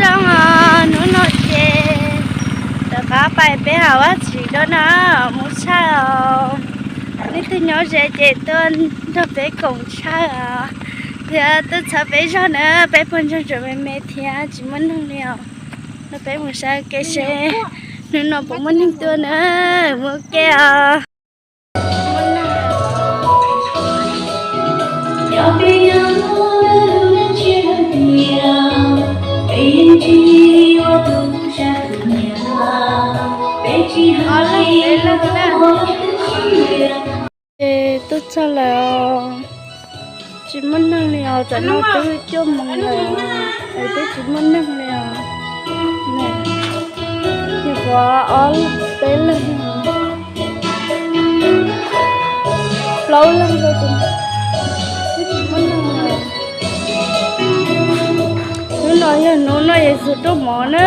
Zoo, hnub no ces rov qab pais peb hauv Vaj Tswv dua no mus tshaj os. Leej twg nyob ze ces tuaj nrog peb koom tshaj os. Thiab tuaj txhawb peb zog na, peb pawg ntseeg tseem me me thiab tsis muaj neeg li os. No peb mus saib kev seb hnub no puas muaj neeg tuaj na, mus ua ke os. Ces tuaj txog lawm os, tsis muaj neeg li os, tam no twb cuaj moos lawm es twb tsis muaj neeg li os. Nyuam qhuav ob peb leeg, plaub leeg rau tus, twb tsis muaj neeg li. Hnub no yog hnub noj Yexus rooj mov na.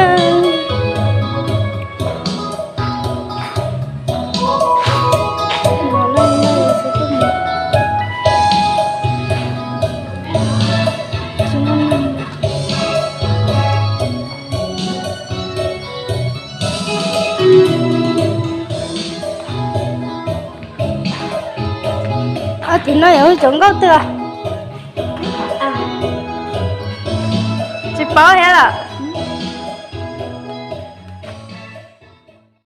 Tim no yog cov nkauj twg? Tsis paub thiab lawm.